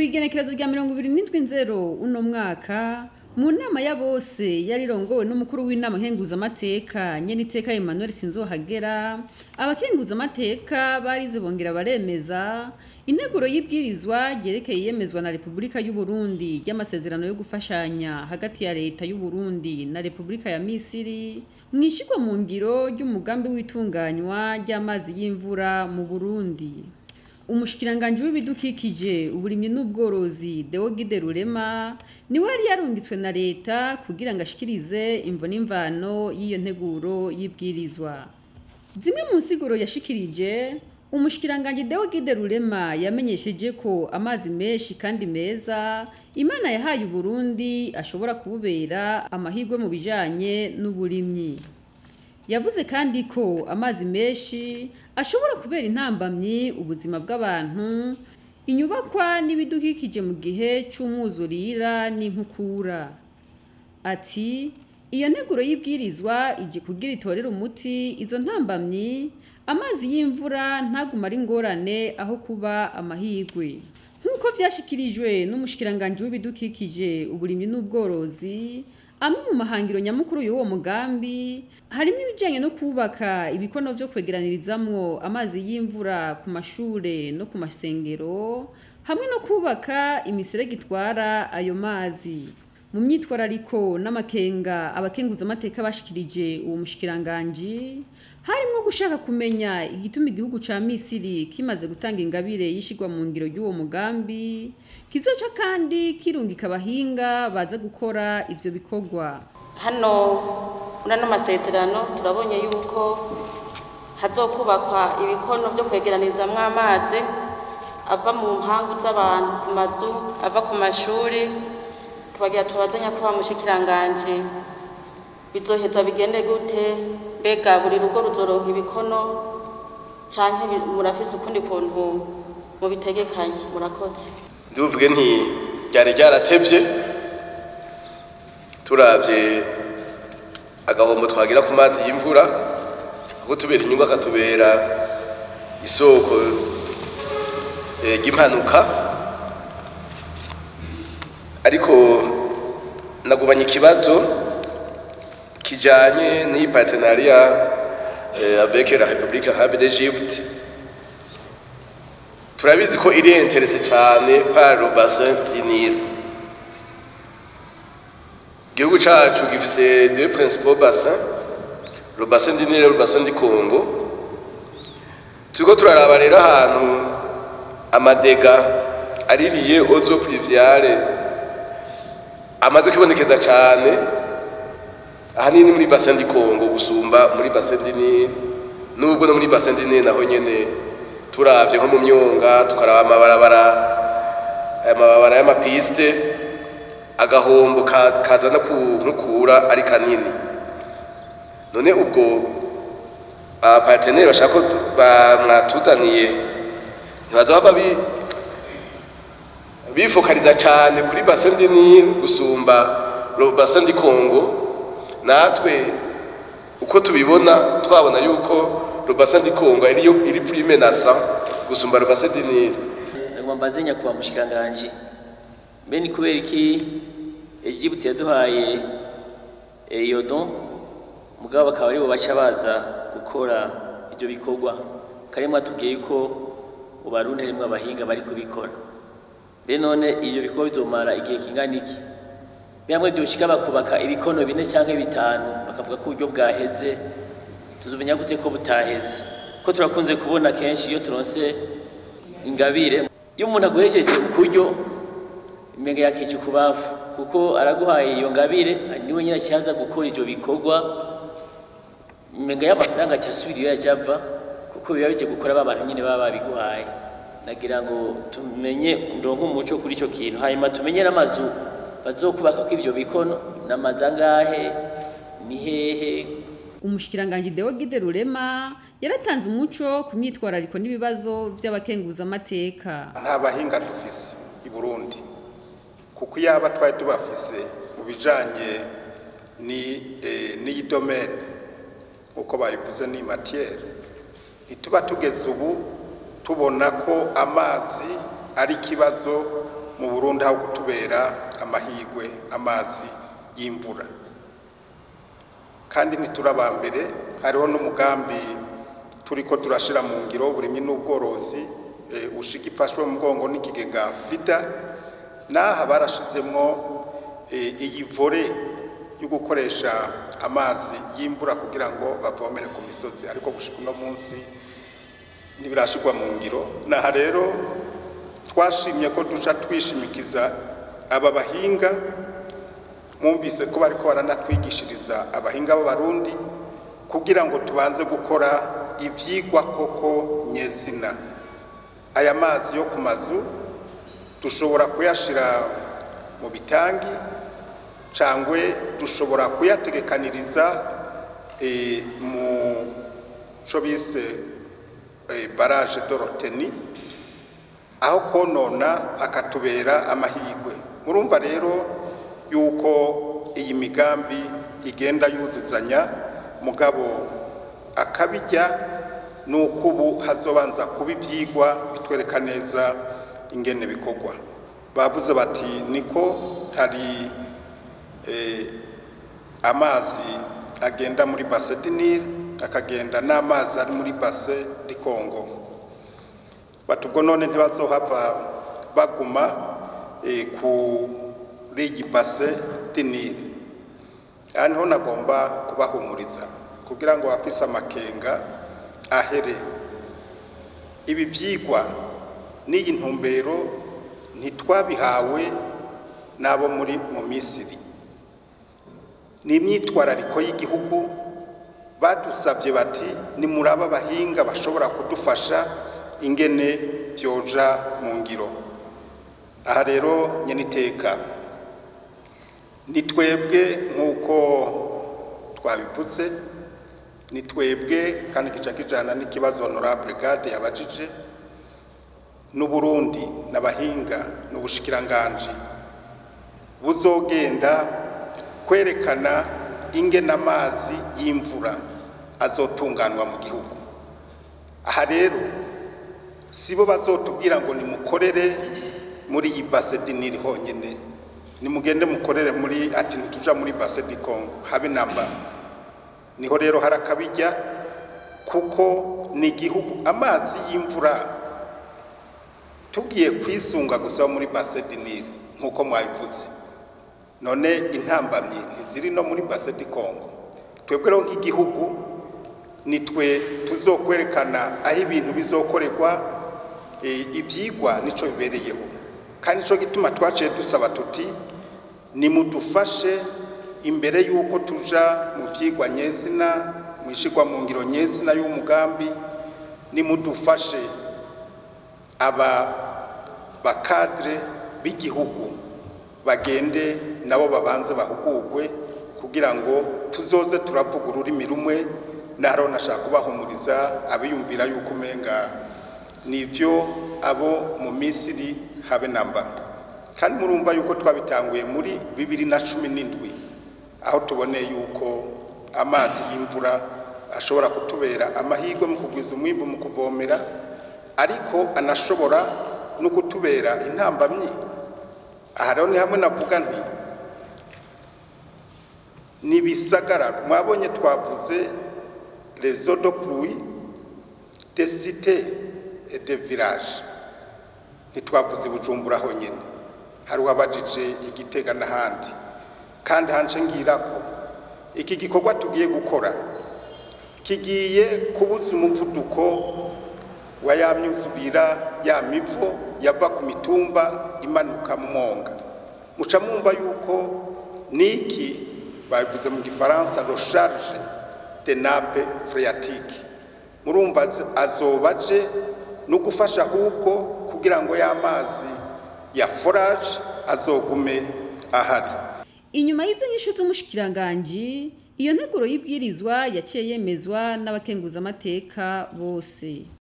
Kw'igenekerezo rya 27 uno mwaka, mu nama ya bose yarirongowe n'umukuru w'inama nkenguzamateka nyeniteka Emmanuel Sinzohagera, abakenguzamateka barize bongera baremeza integuro y'ibwirizwa ryerekeye iyemezwa na Repubulika y'u Burundi ry'amasezerano yo gufashanya hagati ya Leta y'u Burundi na Repubulika ya Misiri mwishigwa mu ngiro ry'umugambi w'itunganywa ry'amazi y'imvura mu Burundi. Umushikiranganji w'ibidukikije, uburimyi n'ubworozi Deogide Rurema niwe yari yarungitswe na leta kugira ngo ashikirize imvo n'imvano y'iyo nteguro y'ibwirizwa. Zimwe mu nsiguro yashikirije, umushikiranganji Deogide Rurema yamenyesheje ko amazi menshi kandi meza Imana yahaye Uburundi ashobora kububera amahirwe mu bijanye n'uburimyi. Yavuze kandi ko amazi menshi ashobora kubera intambamyi ubuzima bw'abantu, inyubakwa n'ibidukikije mu gihe c'umwuzurira n'inkukura. Ati iyo nteguro y'ibwirizwa ije kugira itorere umuti izo ntambamyi, amazi y'imvura ntaguma ari ingorane aho kuba amahirwe. Nk'uko vyashikirijwe n'umushikiranganji w'ibidukikije, uburimyi n'ubworozi, amwe mu mahangiro nyamukuru y'uwo mugambi harimo ibijanye no kubaka ibikono vyo kwegeranirizamwo amazi y'imvura ku mashure no ku masengero, hamwe no kubaka imiserege itwara ayo mazi. Mu myitwarariko n'amakenga abakenguzamateka bashikirije uwo mushikiranganji, harimwo gushaka kumenya igituma igihugu ca Misiri kimaze gutanga ingabire yishigwa mu ngiro y'uwo mugambi, kizoca kandi kirungika abahinga baza gukora ivyo bikorwa. Hano muri ano masezerano turabonye yuko hazokubakwa ibikono vyo kwegeranizamwo amazi ava mu mpangu z'abantu, ku mazu, ava ku mashuri. Tubagira tubazanya kuba mushikiranganje, bizoheza bigende gute? Mbega buri rugo ruzoronka ibikono canke murafise ukundi kuntu mubitegekanye? Murakoze. Ndibuvuge nti ryari ryaratevye, turavye agahombo twagira ku mazi y'imvura, kuko tubera inyungu akatubera isoko ry'impanuka. Ariko nagubanye ikibazo kijanye n'iyi partenariat avec la République arabe d'Égypte. Turabizi ko iri intéressé cane par le bassin du Nil. Igihugu cacu gifise deux principaux bassins, le bassin du Nil et le bassin du Congo. Turiko turaraba rero ahantu ama dégâts ari liés aux eaux pluviales amaze kwibonekeza cane, ahanini muri bassin du Congo gusumba muri bassin du Nil, nubwo no muri bassin du Nil naho nyene turavye nko mu myonga, tukaraba amabarabara, aya mabarabara y'ama pistes, agahombo kazana ku nkukura ari kanini. None ubwo aba partenaires bashaka ko mwatuzaniye ntibazohava bifokaliza cane kuri bassin du Nil gusumba le bassin du Congo? Natwe uko tubibona, twabona yuko le bassin du Congo ariyo iri plus menaçant gusumba le bassin du Nil. Nagomba mbaze nyakubahwa mushikiranganji, mbe ni kubera iki Egypte yaduhaye iyo don, mugabo bakaba aribo baca baza gukora ivyo bikorwa? Kare mwatubwiye yuko mu Barundi harimwo abahinga bari kubikora. Mbe none ivyo bikorwa bizomara igihe kingana iki? Bamwe vyoshika bakubaka ibikono bine canke bitanu, bakavuga ko uburyo bwaheze, tuzomenya gute ko butaheze? Ko turakunze kubona kenshi iyo turonse ingabire, iyo umuntu aguhesheje ukuryo imenga yakica ukubafu, kuko araguhaye iyo ngabire, niwe nyine acaza gukora ivyo bikorwa, imenga y'amafaranga acasubira iyo yaja ava, kuko biba bije gukora ba bantu nyine baba babiguhaye. Nagira ngo tumenye, ndonke umuco kuri ico kintu, hanyuma tumenye n'amazu bazokubaka ko ivyo bikono, n'amazu angahe, ni hehe. Umushikiranganji Deogide Rurema yaratanze umuco ku myitwarariko n'ibibazo vy'abakenguzamateka. Nta bahinga dufise i Burundi, kuko iyaba twari tubafise mu bijanye n'iyi domaine, nkuko babivuze ni matière, ntituba tugeze ubu tubona ko amazi ari ikibazo. mu Burundi aho kutubera amahirwe amazi y'imvura. Kandi ntituraba mbere, hariho n'umugambi turiko turashira mu ngiro uburimyi n'ubworozi ushiga ifashwe mu mugongo n'ikigega FIDA, naha barashizemwo iyi vore yo gukoresha amazi y'imvura kugira ngo bavomere ku misozi, ariko gushika uno munsi ntibirashirwa mu ngiro. Naha rero twashimye ko duca twishimikiza aba bahinga, mwumvise ko bariko baranatwigishiriza abahinga b'Abarundi kugira ngo tubanze gukora ivyigwa koko nyezina. Aya mazi yo ku mazu dushobora kuyashira mu bitangi cangwe dushobora kuyategekaniriza mu co bise barrage de Roteni, aho konona akatubera amahirwe. Murumva rero yuko iyi migambi igenda yuzuzanya, mugabo akabijya nuko ubu hazobanza kuba ivyigwa bitwereka neza ingene bikorwa. Bavuze bati niko hari amazi agenda muri bassin du Nil, akagenda n'amazi ari muri bassin du Congo. Batubwo none ntibazohava baguma kuri iyi bassin du Nil. Aha niho nagomba kubahumuriza kugira ngo abafise amakenga ahere. Ibi vyigwa n'iyi ntumbero ntitwabihawe n'abo muri mu Misiri, ni imyitwarariko y'igihugu. Badusabye bati nimuraba abahinga bashobora kudufasha ingene vyoja mu ngiro. Aha rero nyeniteka ni twebwe nk'uko twabivuze, ni twebwe kandi kica kijana n'ikibazo honorable Gade yabajije, n'Uburundi n'abahinga n'ubushikiranganji buzogenda kwerekana ingene amazi y'imvura azotunganwa mu gihugu. Aha rero sibo bazotubwira ngo nimukorere muri iyi bassin du Nil honyene, nimugende mukorere muri ati ntituja muri bassin du Congo habe namba. Niho rero harakabijya, kuko ni igihugu amazi y'imvura tugiye kwisunga gusa muri bassin du Nil nkuko mwabivuze, none intambamyi ntiziri no muri bassin du Congo. Twebwe rero nk'igihugu nitwe tuzokwerekana aho ibintu bizokorerwa, ivyigwa nico bibereyeho. Kandi nico gituma twaciye dusaba tuti nimudufashe imbere yuko tuja mu vyigwa nyezina, mwishirwa mu ngiro nyezina y'umugambi, nimudufashe aba bakadre b'igihugu bagende nabo babanze bahugurwe kugira ngo tuzoze turavuga ururimi rumwe. Naro nashaka kubahumuriza abiyumvira yuko umenga nivyo abo mu Misiri habe namba. Kandi murumva yuko twabitanguye muri 2017, aho tuboneye yuko amazi y'imvura ashobora kutubera amahirwe mu kugwiza umwimbu mu kuvomera, ariko anashobora no kutubera intambamyi. Aha rero ni hamwe navuga nti nibisagara mwabonye twavuze les eaux de pluie des cités et des villages, ntitwavuze Bujumbura honyene, hari uwabajije Igitega n'ahandi. Kandi hanje ngirako iki gikorwa tugiye gukora kigiye kubuza umuvuduko wa ya myuzubira ya mivo yava ku mitumba imanuka mu mwonga. Muca mwumva yuko niki babivuze mu gifaransa recharge de nappe phréatique, murumva azobaje no gufasha ahubwo kugira ngo ya mazi ya forage azogume ahari. Inyuma y'izo nyishu z'umushikiranganji, iyo nteguro y'ibwirizwa yaciye yemezwa n'abakenguza amateka bose.